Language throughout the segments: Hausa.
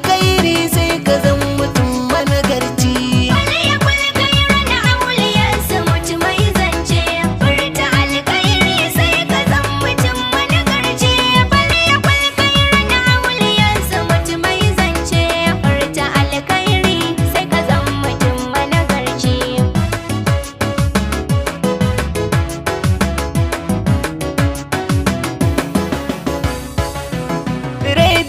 Alkhairi sai ka zan mutum managarci. Falyakul khairan aw liyasmut mai zance, furta alkhairi sai ka zan mutum managarci. Falyakul khairan aw liyasmut mai zance, furta alkhairi sai ka zan mutum managarci.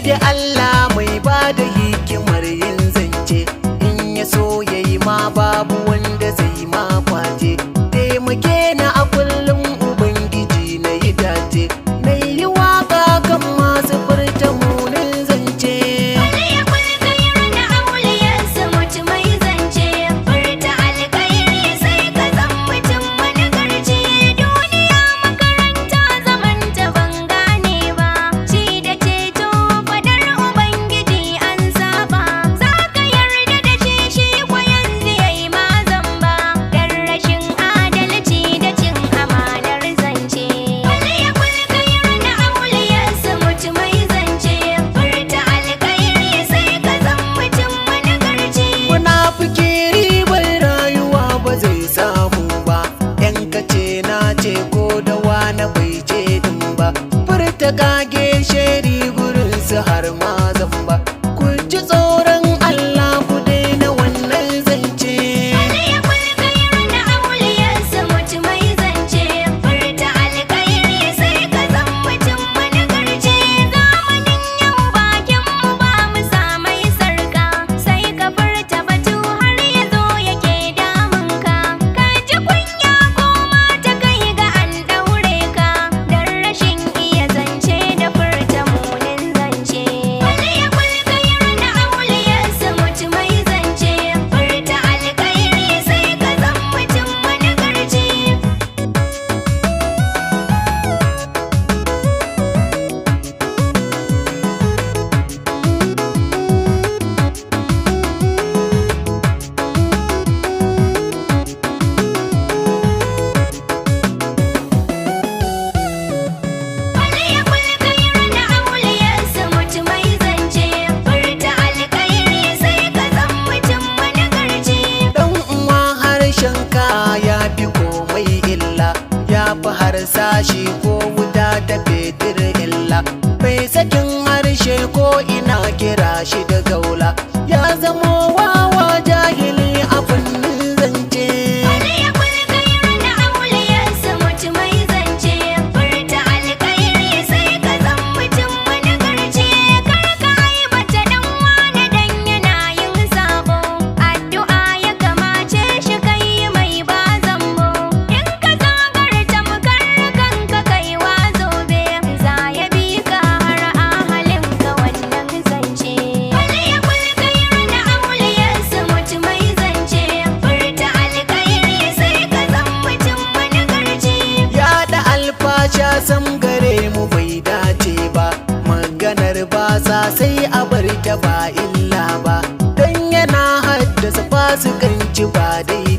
Da Allah mai ba da hikimar yin zance, in ya so ya yi ma babu wanda zai ma kwace. Taimake na a kullum Ubangiji na yi dace, na yi waka kan masu furta munin zance. Falyakul khairan aw liyasmut mai zance, furta alkhairi sai ka zan mutum managarci. Duniya makaranta zaman ta ban gane ba, ci da ceto fadar Ubangiji an saba. Za ka yarda da shi, shi kwa yanzu yayi ma zamba, dan rashin adalci da cin amanar zance. Falyakul khairan aw liyasmut mai zance, furta alkhairi sai ka zan mutum managarci. Munafiki ribar rayuwa ba zai samu ba, yan kace na ce ko da wani bai ce din ba. Furta kage sheri gurin su har ma zamba. Ku ji tsoron Allah, ku daina wannan zance. Falyakul khairan aw liyasmut mai zance, furta alkhairi sai ka zan mutum managarci. Zamanin yau bakin mu ba mu samai sarka, sai ka furta batu har ya zo yake damun ka. Ka ji kunya ko ma ta kai ga an daure ka, dan rashin iya zance da furta munin zance. Falyakul khairan aw liyasmut mai zance, furta alkhairi sai ka zan mutum managarci. Falyakul khairan aw liyasmut mai zance, furta alkhairi sai ka zan mutum managarci. Dan uwa, harshen ka ya fi komai illa, ya fi harsashi ko wuta ta fetur illa. Mai sakin harshe ko ina kira shi da gaula, ya zamo wawa jahili a fannin zance. Falyakul khairan aw liyasmut mai zance, furta alkhairi sai ka zan mutum managarci. Kar ka aibata dan wane dan yana yin sabo, addu'a ya kamace shi kai mai ba zambo. In ka zagarta mukar kanka kai wa zobe, za ya bi ka har ahalin ka wannan zance. Falyakul khairan aw liyasmut mai zance, furta alkhairi sai ka zan mutum managarci. Yaɗa alfasha sam gare mu bai dace ba, maganar batsa sai a bar ta ba illa ba, dan yana haddasa fasikanci ba daidai.